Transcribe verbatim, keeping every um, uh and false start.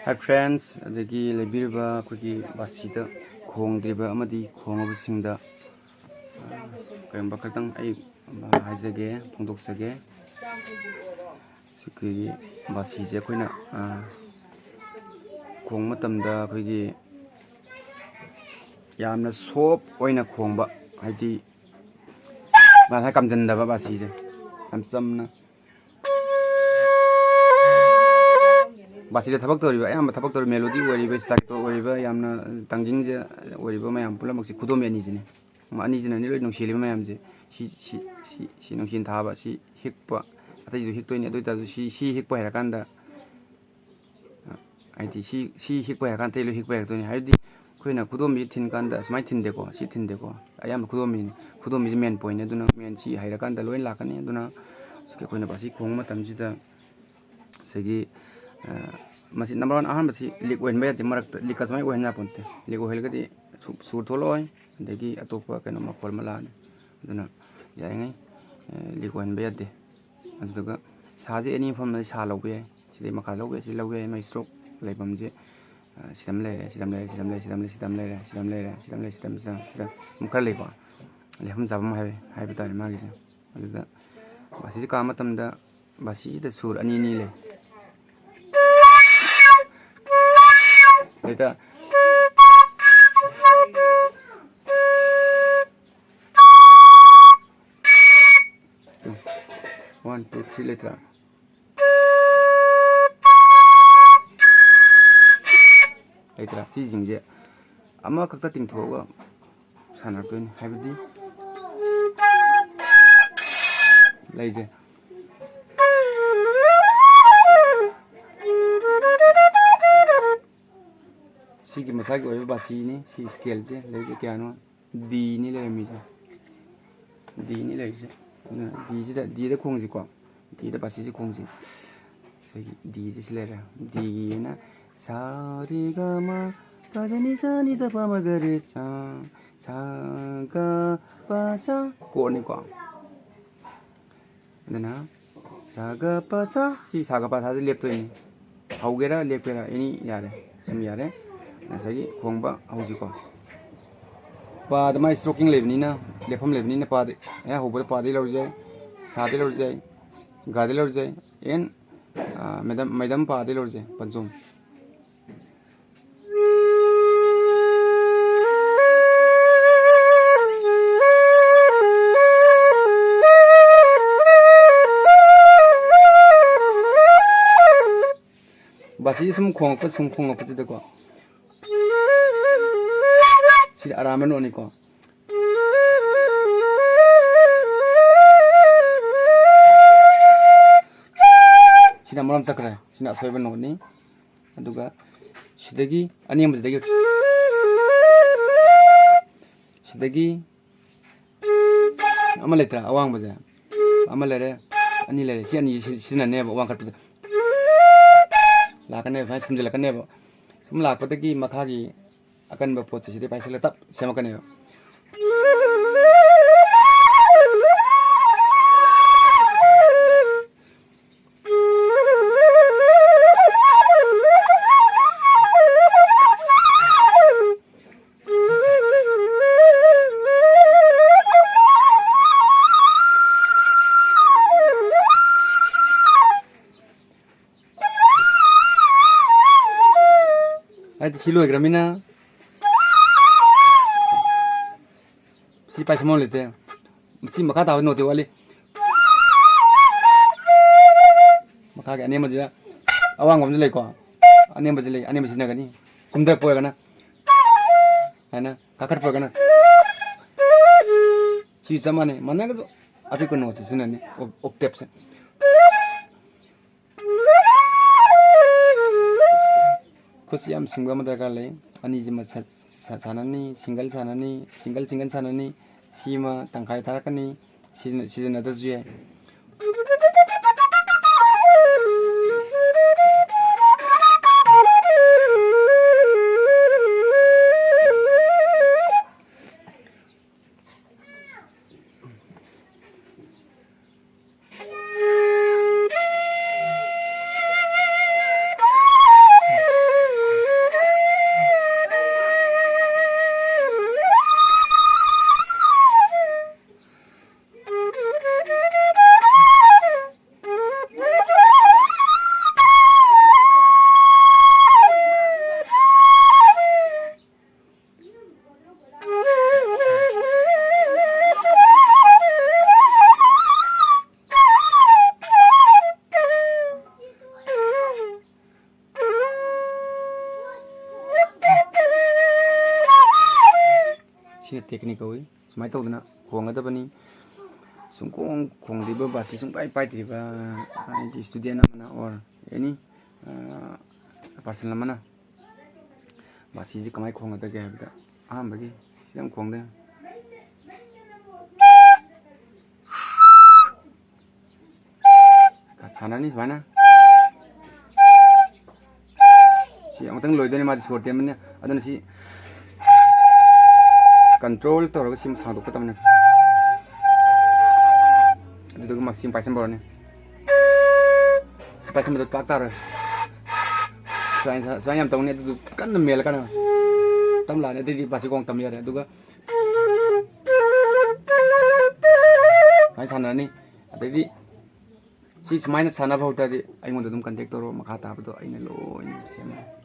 Hi friends, ꯑꯗꯒꯤ ꯂꯩꯕꯤꯔꯤꯕ ꯑꯩꯈꯣꯏꯒꯤ ꯕꯥꯁꯤꯗ ꯈꯣꯡꯗ꯭ꯔꯤꯕ ꯑꯃꯗꯤ ꯈꯣꯡꯉꯕꯁꯤꯡꯗ, ꯑ, ꯀꯔꯤꯒꯨꯝꯕ ꯈꯛꯇꯪ ꯑꯩ ꯍꯥꯏꯖꯒꯦ, ꯐꯣꯡꯗꯣꯛꯆꯒꯦ꯫ ꯑꯩꯈꯣꯏꯒꯤ ꯕꯥꯁꯤꯁꯦ ꯑꯩꯈꯣꯏꯅ, ꯑ, ꯈꯣꯡꯕ ꯃꯇꯝꯗ ꯑꯩꯈꯣꯏꯒꯤ ꯌꯥꯝꯅ soft ꯑꯣꯏꯅ ꯈꯣꯡꯕ, ꯍꯥꯏꯗꯤ ꯉꯁꯥꯏ ꯀꯥꯝꯖꯟꯗꯕ ꯕꯥꯁꯤꯁꯦ, ꯌꯥꯝ ꯆꯝꯅ꯫ ꯕꯥꯁꯤꯗ ꯊꯕꯛ ꯇꯧꯔꯤꯕ, ꯑꯌꯥꯝꯕ ꯊꯕꯛ ꯇꯧꯔꯤꯕ melody ꯑꯣꯏꯔꯤꯕ, staccato ꯑꯣꯏꯔꯤꯕ, ꯌꯥꯝꯅ ꯇꯥꯡꯖꯤꯡꯁꯦ ꯑꯣꯏꯔꯤꯕ ꯃꯌꯥꯝ ꯄꯨꯝꯅꯃꯛꯁꯦ ꯈꯨꯗꯣꯝꯕꯤ ꯑꯅꯤꯁꯤꯅꯤ꯫ ꯑꯅꯤꯁꯤꯅꯅꯤ ꯂꯣꯏ ꯅꯨꯡꯁꯤꯔꯤꯕ ꯃꯌꯥꯝꯁꯦ꯫ ꯁꯤ, ꯁꯤ, ꯁꯤ, ꯁꯤ ꯅꯨꯡꯁꯤꯅ ꯊꯥꯕ, ꯁꯤ ꯍꯤꯛꯄ, ꯑꯇꯩꯁꯨ ꯍꯤꯛꯇꯣꯏꯅꯤ꯫ ꯑꯗꯨ ꯑꯣꯏꯇꯥꯔꯁꯨ ꯁꯤ, ꯁꯤ ꯍꯤꯛꯄ ꯍꯩꯔꯀꯥꯟꯗ, ꯍꯥꯏꯗꯤ ꯁꯤ, ꯁꯤ ꯍꯤꯛꯄ ꯍꯩꯔꯀꯥꯟꯗ ꯑꯇꯩ ꯂꯣꯏ ꯍꯤꯛꯄ ꯍꯩꯔꯛꯇꯣꯏꯅꯤ꯫ ꯍꯥꯏꯕꯗꯤ ꯑꯩꯈꯣꯏꯅ ꯈꯨꯗꯣꯝꯕꯤ ꯊꯤꯟ ꯀꯥꯟꯗ ꯁꯨꯃꯥꯏꯅ ꯊꯤꯟꯗꯦꯀꯣ, ꯁꯤ ꯊꯤꯟꯗꯦꯀꯣ꯫ ꯑꯌꯥꯝꯕ ꯈꯨꯗꯣꯝꯕꯤꯅꯤ꯫ ꯈꯨꯗꯣꯝꯕꯤꯁꯤ main pointꯅꯤ꯫ ꯑꯗꯨꯅ main ꯁꯤ ꯍꯩꯔꯀꯥꯟꯗ ꯂꯣꯏ ꯂꯥꯛꯀꯅꯤ꯫ ꯑꯗꯨꯅ ꯑꯩꯈꯣꯏꯅ ꯕꯥꯁꯤ ꯈꯣꯡꯕ ꯃꯇꯝꯁꯤꯗ ꯉꯁꯥꯏꯒꯤ, ꯑ, ꯃꯁꯤ number one, ꯑꯍꯥꯟꯕꯁꯤ leak ꯑꯣꯏꯍꯟꯕ ꯌꯥꯗꯦ꯫ ꯃꯔꯛꯇ leakꯀ ꯁꯨꯃꯥꯏꯅ ꯑꯣꯏꯍꯟ ꯌꯥꯄꯣꯟꯇꯦ꯫ Leak ꯑꯣꯏꯍꯜꯂꯒꯗꯤ ꯁꯨ-, ꯁꯨꯔ ꯊꯣꯛꯂꯛꯑꯣꯏ, ꯑꯗꯒꯤ ꯑꯇꯣꯞꯄ ꯀꯩꯅꯣ ꯃꯈꯣꯜ ꯑꯃ ꯂꯥꯛꯑꯅꯤ꯫ ꯑꯗꯨꯅ ꯌꯥꯔꯤꯉꯩ, ꯑ, leak ꯑꯣꯏꯍꯟꯕ ꯌꯥꯗꯦ꯫ ꯑꯗꯨꯗꯨꯒ ꯁꯥꯁꯦ any ꯃꯐꯝꯗ ꯁꯥ ꯂꯧꯕ ꯌꯥꯏ꯫ ꯁꯤꯗꯩ ꯃꯈꯥ ꯂꯧꯕ ꯌꯥꯏ, ꯁꯤ ꯂꯧꯕ ꯌꯥꯏ꯫ ꯃꯥꯏ stroke ꯂꯩꯐꯝꯁꯦ, ꯑ, ꯁꯤꯗ ꯑꯃ ꯂꯩꯔꯦ, ꯁꯤꯗ ꯑꯃ ꯂꯩꯔꯦ, ꯁꯤꯗ ꯑꯃ ꯂꯩꯔꯦ, ꯁꯤꯗ ꯑꯃ ꯂꯩꯔꯦ, ꯁꯤꯗ ꯑꯃ ꯂꯩꯔꯦ, ꯁꯤꯗ ꯑꯃ ꯂꯩꯔꯦ, ꯁꯤꯗ ꯑꯃ ꯂꯩꯔꯦ, ꯁꯤꯗ ꯑꯃ ꯈꯔ ꯂꯩꯀꯣ꯫ ꯂꯩꯐꯝ ꯆꯥꯐꯝ ꯍꯥꯏꯕ, ꯍꯥꯏꯕ ꯇꯥꯔꯦ ꯃꯥꯒꯤꯁꯦ꯫ ꯑꯗꯨꯗ ꯕꯥꯁꯤꯁꯦ ꯀꯥꯕ ꯃꯇꯝꯗ ꯕꯥꯁꯤꯁꯤꯗ ꯁꯨꯔ ꯑꯅꯤ ꯑꯅꯤ ꯂꯩ꯫ ꯍꯦꯛꯇ one, two, three ꯂꯩꯇ꯭ꯔꯥ? ꯂꯩꯇ꯭ꯔꯥ? ꯁꯤꯁꯤꯡꯁꯦ ꯑꯃꯈꯛꯇ ꯇꯤꯡꯊꯣꯛꯑꯒ ꯁꯥꯟꯅꯔꯛꯇꯣꯏꯅꯤ꯫ ꯍꯥꯏꯕꯗꯤ ꯂꯩꯁꯦ꯫ ꯁꯤꯒꯤ ꯃꯁꯥꯒꯤ ꯑꯣꯏꯕ ꯕꯥꯁꯤꯅꯤ꯫ ꯁꯤ scaleꯁꯦ ꯂꯩꯁꯦ ꯀꯌꯥꯅꯣ? Dꯅꯤ ꯂꯩꯔꯝꯃꯤꯁꯦ꯫ Dꯅꯤ ꯂꯩꯔꯤꯁꯦ꯫ ꯑꯗꯨꯅ Dꯁꯤꯗ, Dꯗ ꯈꯣꯡꯁꯤꯀꯣ꯫ Dꯗ ꯕꯥꯁꯤꯁꯤ ꯈꯣꯡꯁꯤ꯫ ꯉꯁꯥꯏꯒꯤ Dꯁꯤ ꯁꯤ ꯂꯩꯔꯦ꯫ Dꯒꯤꯅ ꯁꯥ ꯔꯦ ꯒ ꯃꯥ ꯄ ꯙ ꯅꯤ ꯁꯥ ꯅꯤ ꯙ ꯄ ꯃ ꯒ ꯔꯦ ꯁꯥ, ꯁꯥ ꯒ ꯄ ꯁꯥ꯫ Chordꯅꯤꯀꯣ꯫ ꯑꯗꯨꯅ ꯁꯥꯒ ꯄ ꯁꯥ, ꯁꯤ ꯁꯥꯒ ꯄ ꯁꯥꯁꯦ ꯂꯦꯞꯇꯣꯏꯅꯤ꯫ ꯍꯧꯒꯦꯔꯥ ꯂꯦꯞꯀꯦꯔꯥ ꯑꯦꯅꯤ ꯌꯥꯔꯦ, ꯁꯨꯝ ꯌꯥꯔꯦ꯫ ꯉꯁꯥꯏꯒꯤ ꯈꯣꯡꯕ ꯍꯧꯖꯤꯀꯣ꯫ ꯄꯥꯗ ꯃꯥꯏ ꯁ꯭ꯇ꯭ꯔꯣꯀꯤꯡ ꯂꯩꯕꯅꯤꯅ, ꯂꯦꯞꯐꯝ ꯂꯩꯕꯅꯤꯅ ꯄꯥꯗ, ꯑꯦ ꯍꯧꯕꯗ ꯄꯥꯗꯩ ꯂꯧꯔꯁꯨ ꯌꯥꯏ, ꯁꯥꯗꯩ ꯂꯧꯔꯁꯨ ꯌꯥꯏ, ꯒꯥꯗꯩ ꯂꯧꯔꯁꯨ ꯌꯥꯏ, ꯑꯦꯟ ꯃꯦꯗꯝ, ꯃꯦꯗꯝ ꯄꯥꯗꯩ ꯂꯧꯔꯁꯨ ꯌꯥꯏ, ꯄꯟꯆꯣꯝ꯫ ꯕꯥꯁꯤ ꯁꯨꯝ ꯈꯣꯡꯉꯛꯄ, ꯁꯨꯝ ꯈꯣꯡꯉꯛꯄꯁꯤꯗꯀꯣ, ꯁꯤꯗ ꯑꯔꯥꯟꯕ ꯅꯣꯠꯅꯤꯀꯣ꯫ ꯁꯤꯅ ꯑꯃꯔꯣꯝ ꯆꯠꯈ꯭ꯔꯦ, ꯁꯤꯅ ꯑꯁꯣꯏꯕ ꯅꯣꯠꯅꯤ꯫ ꯑꯗꯨꯒ ꯁꯤꯗꯒꯤ ꯑꯅꯦꯝꯕꯁꯤꯗꯒꯤ, ꯁꯤꯗꯒꯤ ꯑꯃ ꯂꯩꯇ꯭ꯔꯥ? ꯑꯋꯥꯡꯕꯁꯦ ꯑꯃ ꯂꯩꯔꯦ, ꯑꯅꯤ ꯂꯩꯔꯦ꯫ ꯁꯤ ꯑꯅꯤꯁꯤ ꯁꯤ-, ꯁꯤꯖꯤꯟꯅꯅꯦꯕ ꯑꯋꯥꯡꯈꯠꯄꯗ ꯂꯥꯛꯀꯅꯦꯕ, ꯁꯨꯃꯥꯏꯅ ꯁꯝꯖꯤꯜꯂꯛꯀꯅꯦꯕ꯫ ꯁꯨꯝ ꯂꯥꯛꯄꯗꯒꯤ ꯃꯈꯥꯒꯤ ꯑꯀꯟꯕ ꯄꯣꯠꯁꯦ ꯁꯤꯗꯩ ꯄꯥꯏꯁꯤꯜꯂ ꯇꯞ ꯁꯦꯝꯃꯛꯀꯅꯦꯕ꯫ ꯍꯥꯏꯗꯤ ꯁꯤ ꯂꯣꯏꯈ꯭ꯔꯃꯤꯅ ꯁꯤ ꯄꯥꯏꯁꯟꯐꯝ ꯂꯩꯇꯦ꯫ ꯁꯤ ꯃꯈꯥ ꯇꯥꯕ ꯅꯣꯠꯇꯤ ꯋꯥꯠꯂꯤ꯫ ꯃꯈꯥꯒꯤ ꯑꯅꯦꯝꯕꯁꯤꯗ ꯑꯋꯥꯡꯕ ꯑꯃꯁꯨ ꯂꯩꯀꯣ꯫ ꯑꯅꯦꯝꯕꯁꯤ ꯂꯩ, ꯑꯅꯦꯝꯕ ꯁꯤꯖꯤꯟꯅꯒꯅꯤ꯫ ꯀꯨꯝꯊꯔꯛꯄ ꯑꯣꯏꯔꯒꯅ ꯍꯥꯏꯅ, ꯀꯥꯈꯠꯄ ꯑꯣꯏꯔꯒꯅ ꯁꯤ ꯆꯞ ꯃꯥꯟꯅꯩ꯫ ꯃꯥꯟꯅꯔꯒꯁꯨ ꯑꯄꯤꯛꯄ ꯅꯣꯠꯁꯦ ꯁꯤꯖꯤꯟꯅꯅꯤ, ꯑꯣꯛ-, ꯑꯣꯛꯇꯦꯞꯁꯦ꯫ ꯈꯨꯠꯁꯤ ꯌꯥꯝ ꯁꯤꯡꯕ ꯑꯃ ꯗꯔꯀꯥꯔ ꯂꯩ꯫ ꯑꯅꯤꯁꯤꯃ ꯁ-, ꯁ-, ꯁꯥꯟꯅꯅꯤ, ꯁꯤꯡꯒꯜ ꯁꯥꯟꯅꯅꯤ, ꯁꯤꯡꯒꯜ ꯁꯤꯡꯒꯜ ꯁꯥꯟꯅꯅꯤ꯫ ꯁꯤꯃ ꯇꯪꯈꯥꯏ ꯊꯥꯔꯛꯀꯅꯤ, ꯁꯤꯖꯤꯟꯅ-, ꯁꯤꯖꯤꯟꯅꯗ꯭ꯔꯁꯨ ꯌꯥꯏ꯫ ꯁꯤꯅ ꯇꯦꯛꯅꯤꯛ ꯀꯧꯏ꯫ ꯁꯨꯃꯥꯏꯅ ꯇꯧꯗꯅ ꯈꯣꯡꯒꯗꯕꯅꯤ꯫ ꯁꯨꯝ ꯈꯣꯡ ꯈꯣꯡꯗ꯭ꯔꯤꯕ, ꯕꯥꯁꯤ ꯁꯨꯡꯄꯥꯏ ꯄꯥꯏꯗ꯭ꯔꯤꯕ ꯍꯥꯏꯗꯤ ꯁ꯭ꯇꯨꯗꯦꯟ ꯑꯃꯅ or any ꯄꯥꯔꯁꯟ ꯑꯃꯅ ꯕꯥꯁꯤꯁꯦ ꯀꯃꯥꯏꯅ ꯈꯣꯡꯒꯗꯒꯦ ꯍꯥꯏꯕꯗ, ꯑꯍꯥꯟꯕꯒꯤ ꯁꯤꯗꯪ ꯈꯣꯡꯗꯣꯏꯅꯤ꯫ ꯁꯥꯟꯅꯅꯤ ꯁꯨꯃꯥꯏꯅ꯫ ꯁꯤ ꯑꯃꯨꯛꯇꯪ ꯂꯣꯏꯗꯣꯏꯅꯤ, ꯃꯥꯗꯤ ꯁꯣꯔ ꯇꯦꯟꯕꯅꯤꯅ꯫ ꯑꯗꯨꯅ ꯁꯤ ꯀꯟꯇ꯭ꯔꯣꯜ ꯇꯧꯔꯒ ꯁꯤ ꯁꯥꯡꯗꯣꯛꯀꯗꯕꯅꯤ꯫ ꯑꯗꯨꯗꯨꯒ ꯃꯥ ꯁꯤ ꯄꯥꯏꯁꯟꯕ ꯍꯧꯔꯅꯤ꯫ ꯁꯤ ꯄꯥꯏꯁꯟꯕꯗꯣ ꯄꯥꯛ ꯇꯥꯔꯣꯏ꯫ ꯁꯨꯃꯥꯏꯅ ꯁꯨꯃꯥꯏꯅ ꯌꯥꯝ ꯇꯧꯅꯤ꯫ ꯑꯗꯨꯗꯨ ꯀꯟꯅ ꯃꯦꯜꯂꯀꯥꯟꯗ ꯇꯞ ꯂꯥꯛꯑꯅꯤ꯫ ꯑꯗꯩꯗꯤ ꯕꯥꯁꯤ ꯈꯣꯡ ꯇꯝ ꯌꯥꯔꯦ꯫ ꯑꯗꯨꯒ ꯁꯨꯃꯥꯏꯅ ꯁꯥꯟꯅꯔꯅꯤ꯫ ꯑꯗꯩꯗꯤ ꯁꯤ ꯁꯨꯃꯥꯏꯅ ꯁꯥꯟꯅꯕ ꯍꯧꯔꯛꯇ꯭ꯔꯗꯤ ꯑꯩꯉꯣꯟꯗ ꯑꯗꯨꯝ ꯀꯟꯇꯦꯛ ꯇꯧꯔꯣ, ꯃꯈꯥ ꯇꯥꯕꯗꯣ ꯑꯩꯅ ꯂꯣꯏꯅ ꯁꯦꯝꯃꯒꯦ꯫